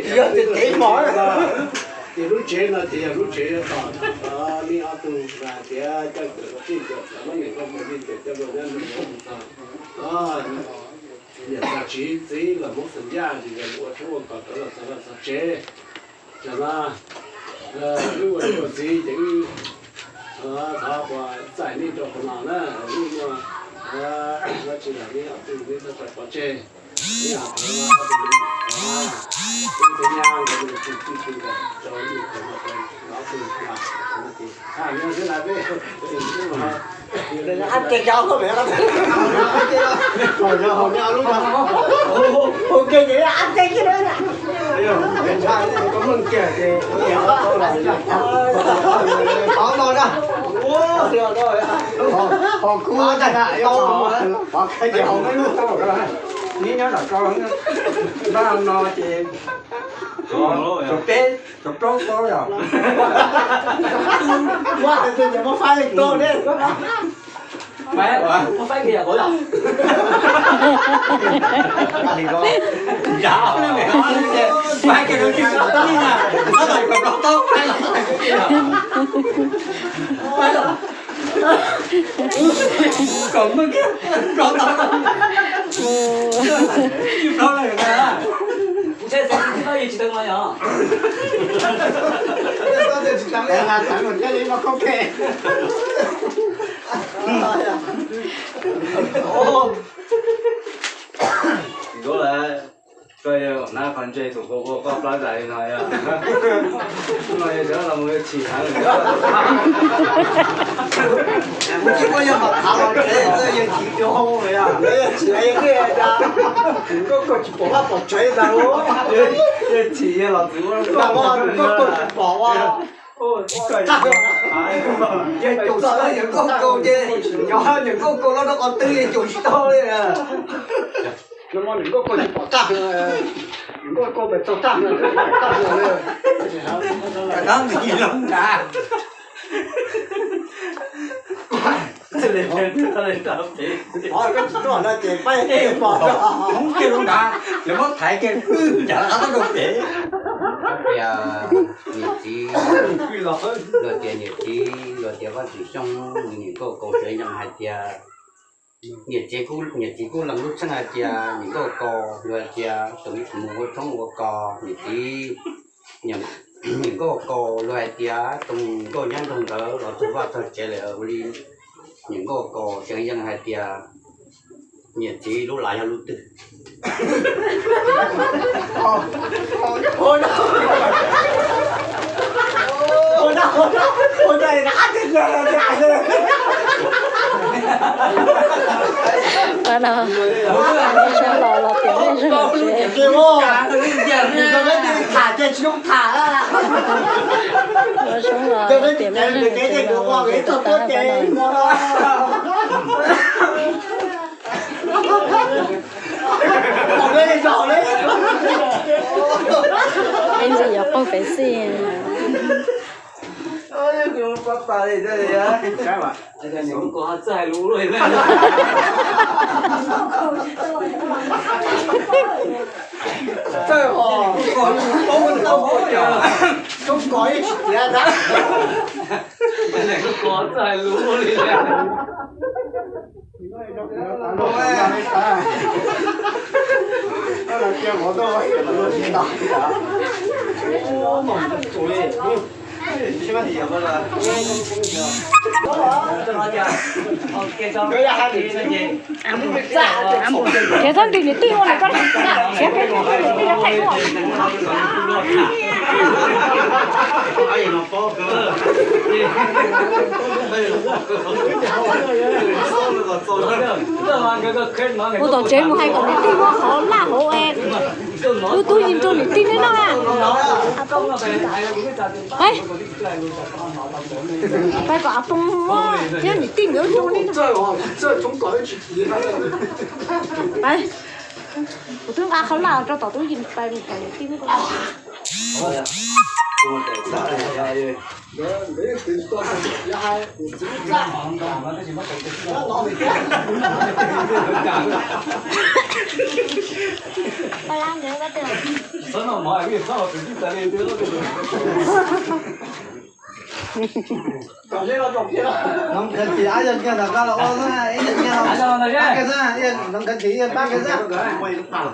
Yog tias kev mom, ces lub tsev no ces yog lub tsev tom nej ob tug hais tias coj cov tij cov muab niam koj tus tij coj los nyob lub tsev mus txog niam txiv txiv los muab xeem yaj ces yog mus ua tshoob ua kos rov los txog txog tsev. Tam no wb ua niam ua txiv ces wb thov ua txais nej rau qhov no na, wb muaj dab tsi los nej ob tug nej txhob tso pov tseg. Neb nyob tom koj, npaj no ces rau peb rau plaub plaub yog. Muab hais tias muab faib leej tau ne. Muab faib kiag yog qauv yog. Faib kiag rau plaub plaub, faib kiag rau plaub plaub. Kom muaj kiag plaub tau. Ib plaub lawm na. Kuv tshaj xeev tib tau yus tsis tau no yog. Koj yog nab qhov ntse tus hu ua koj plaub ntais li no yog. No yog cov los mus chim heev. Kuv tsis muaj yog mam khav los tsev, yog chim rau hauv yog. Chim koj koj tsis pom vaj pom tsev ntag. Yog chim yog los txwv ua koj koj tsis pom ua. Yog caum tsis tau niam nkauj kaus ces, cov niam nkauj kaus los rau qhov twg yog caum tsis tau li. Niam nkauj kaus tsis pom tag, niam nkauj kaus pem txog tag, tag li. Nab mis loo nrad. Koj tsis tuaj no ces pab pom hoob kiag loo nrad, lawv muab thaiv kiag hwj nrad qab rau pem. Tias niam txiv, luag tias niam txiv, luag tias Vaj Tswv Xyooj, niam nkauj kaus sawv yees hais tias, niam txiv, niam txiv kuj lees lub txheej hais tias niam nkauj kaus, luag hais tias tus mus ua tshoob ua kos niam txiv, niam nkauj kaus, luag hais tias tus nkauj nyob nroog ntawd los txog vaj txog tsev lawm ua li. Niam nkauj kaus sawv yees hais tias, niam txiv, lub lav yog lub twg? Ua no, ua tshoob los los tias mej zeeg tsev. Ua tshoob los tias mej zeeg tsev los ua tshoob tas pab no. Ib ntsis yuav qaug pem xij. Txawj os, txawj os, txawj os, txawj kos ib tsis tiav ntag. Txawj hais lus li. Khiav txhob ntis niam tij ua lawm koj. Mus tom tsev mus hais kom niam tij muab qhov laj hauv es wb tub yeej rau niam tij neb noj. Pais kom a poob thiab niam tij nkawd zoo li no. Pais, kuv twb nqa qhov laj rau tom tub yeej pais mus kom niam tij muab. Noov khav chim ab yog nyiaj tom qab los ua xwb, ib yam nyiaj los pab kiag xwb, noov khav chim pab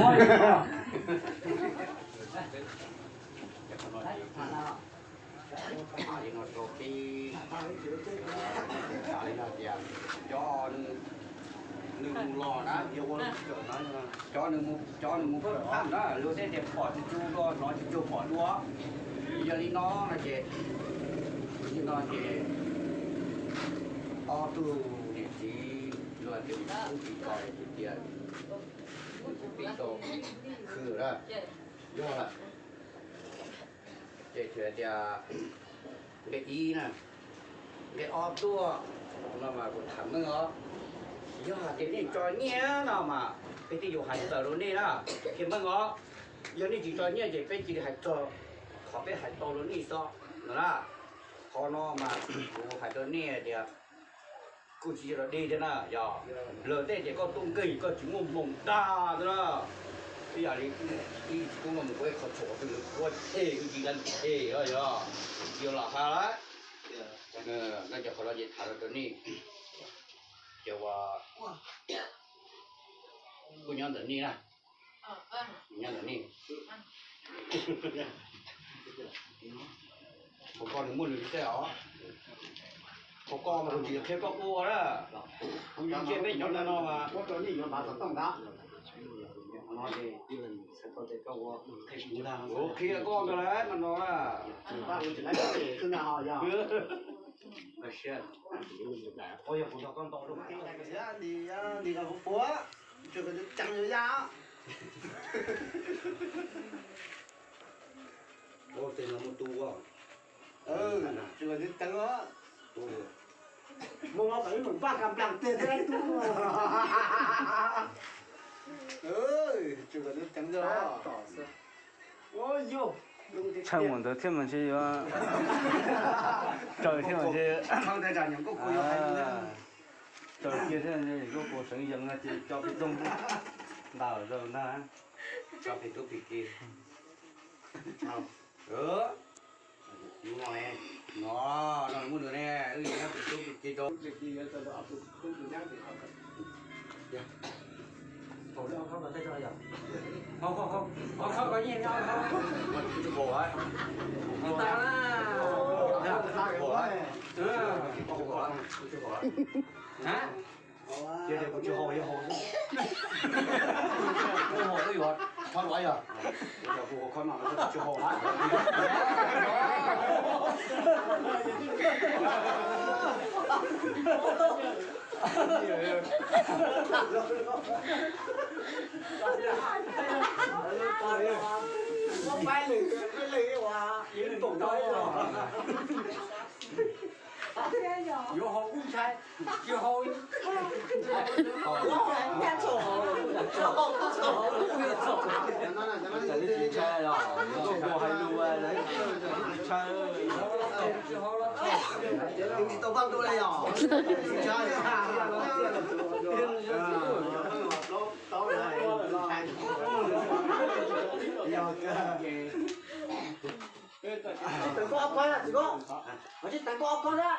kiag xwb. Li no rau peb, li no tias cov nws mus los na, yog ua cov nws mus, cov nws mus phaj na, luag tej tias pom tsis tsuag dua, hnov tsis tsuag pom dua. Yog li no no ces, li no ces ob tug niam txiv luag tias mus tub tsis tau tias, mus tub tsis tau khw lawm, yog lawm. Ces tias nqe ib na, nqe ob tuaj no mas kuv tham meej os. Yog hais tias nej tso nyiaj no mas peb twb yuav hais tawm rau nej na, qhia meej os. Yog nej tsis tso nyiaj ces peb cia li hais txog qhov peb hais tau rau nej xwb no na. Qhov no mas kuv hais rau nej tias kuj tsis yog dog dig thiab na, yog lawv tej tias koj tuaj nkeeg koj tsis muaj hmoo dag thiab na. Ib yam li ib tsis tuaj no mus ua ib qho tshuam twg ua tseg wb tsis tau tseg os, yog tsis yog lam hais lawm. No ces qhov no ces tham rau nej, ces ua kuj nyob ntawm nej na, nyob ntawm nej. Qhov ko nws muaj nws li tej os. Qhov ko mas kuv tsis qhia koj ua na, kuv yeej cia peb cov no no mas. Kuv qhia koj ntawd mas no na. Ua tej no muaj tub, tsis ceev os. Mus no kom ib meem npaj ka nplas tiag thiab tub. Tsheej mus ntawd thiab mas ntshe yuav raws thiab mas ntshe, raws kiag thiab ntshe koj puas seev yees no ces cov pis toog ntag zaum ntag. Cov pis tub pis ki. No, no muaj nws ne, wb yuav pis tub pis ki rau. Yuav haus kub ntshai, tsis haus. Tsis ntshai los koj hais lus, tsis ntshai. Tsis teev koj ob kob na, tsis koj, tsis teev koj ob kob na.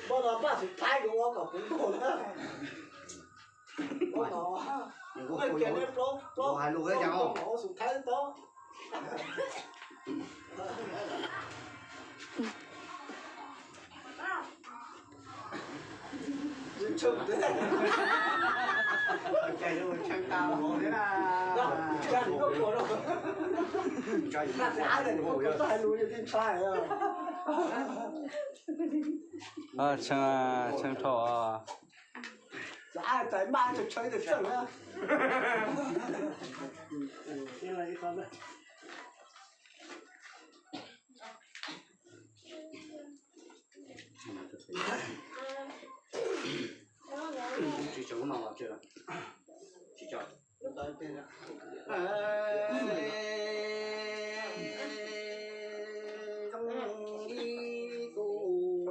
Pab no pab xub thaib kuv ua kom kuv nkaus na. Pab no, nej kiag nej plaub plaub plaub ua xub thaib tod. Tshee, tshee dhau. Lub no los tsis tau. Zoo li kuv,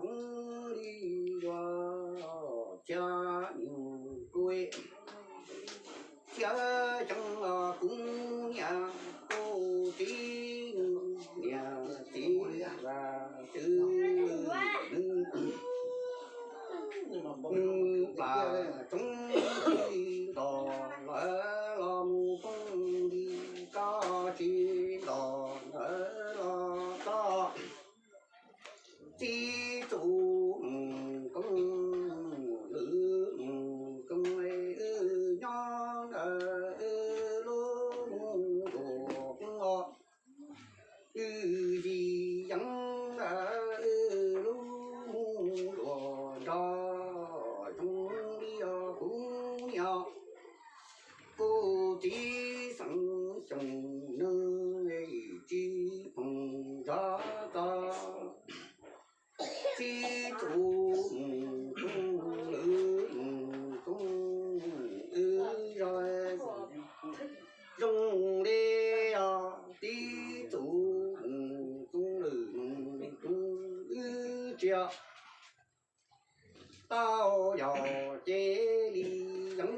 zoo li yus, cia nws kuv, cia xyoo los kuv niam, kuv txiv, niam txiv vas tswv, nws plam tsoov tsis ntos lawv los mus poob li, koj tsis ntos lawv los koj txiv txuv mus koob, lwm mus koob, wb nyob ntawm wb lub mus luam poob os. Wb yim yeeb ntawm wb lub mus luam nrog zoo li os kuv niam, kuv txiv xeem xyoo nws tsis phoom nrog koj txiv txuv mus koob, lwm mus koob, wb zog zoo li os txiv txuv mus koob, lwm mus koob, wb tsis tau yos ces li yeeb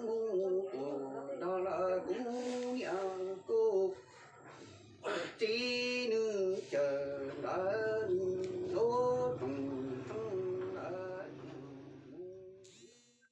mus luam nrog lawv kuv niam kuv txiv